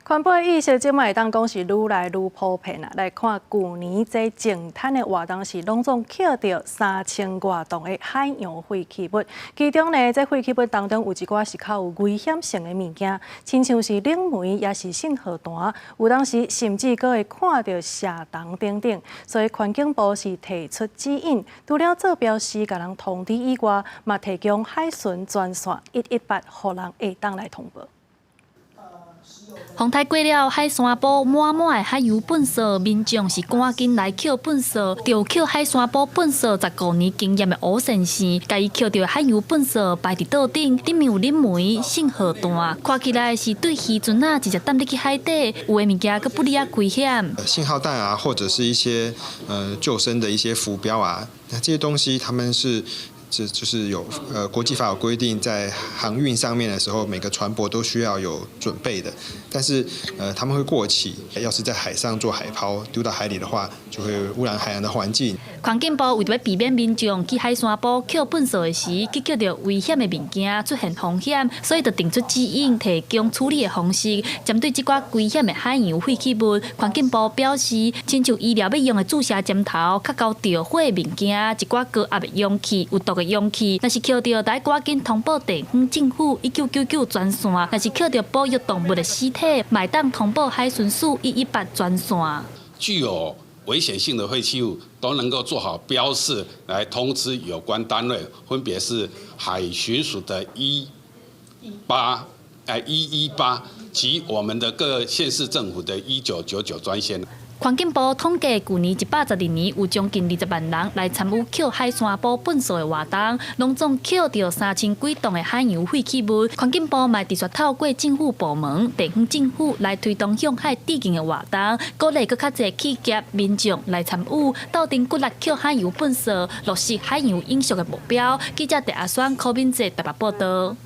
環保意識這擺會當講是愈來愈普遍啊！來看舊年這淨灘的活動是攏總抾著三千外噸的海洋廢棄物，其中呢，這廢棄物當中有一寡是較有危險性的物件，親像是冷媒抑是信號彈，有當時甚至閣會看著射蟲等等。所以環境部是提出指引，除了做標示共人通知以外，嘛提供海巡專線118，予人會當來通報。風颱過了，海山埔滿滿的海洋糞埽，民眾是趕緊來抾糞埽。著抾海山埔糞埽15年經驗的吳先生，共伊抾著海洋糞埽擺佇桌頂，頂面有冷媒、信號彈，看起來是對漁船仔直接擲入去海底，有的物件閣不離仔危險。信號彈啊，或者是一些救生的一些浮標啊，那這些東西他們是。這就是有國際法有規定，在航運上面的時候，每個船舶都需要有準備的。但是他們會過期，要是在海上做海拋丟到海裡的話，就會污染海洋的環境。環境部為著欲避免民眾去海山埔抾糞埽的時，去抾著危險的物件出現風險，所以就定出指引，提供處理的方式。針對這寡危險的海洋廢棄物，環境部表示，親像醫療欲用的注射針頭、較厚著火的物件、一寡高壓的容器、有毒的容器，若是抾著，著愛趕緊通報地方政府1999專線；若是抾著保育動物的屍體，嘛會當通報海巡署118專線。具有危險性的廢棄物都能夠做好標示，來通知有關單位，分別是海巡署的118及我們的各縣市政府的1999專線。環境部統計，舊年112年有將近20萬人來參與抾海山埔糞埽的活動，攏總抾著三千幾噸的海洋廢棄物。環境部嘛持續透過政府部門、地方政府來推動向海致敬的活動，鼓勵閣較濟企業、民眾來參與，鬥陣骨力抾海洋糞埽，落實海洋永續的目標。記者鄭阿雙、柯敏哲台北報道。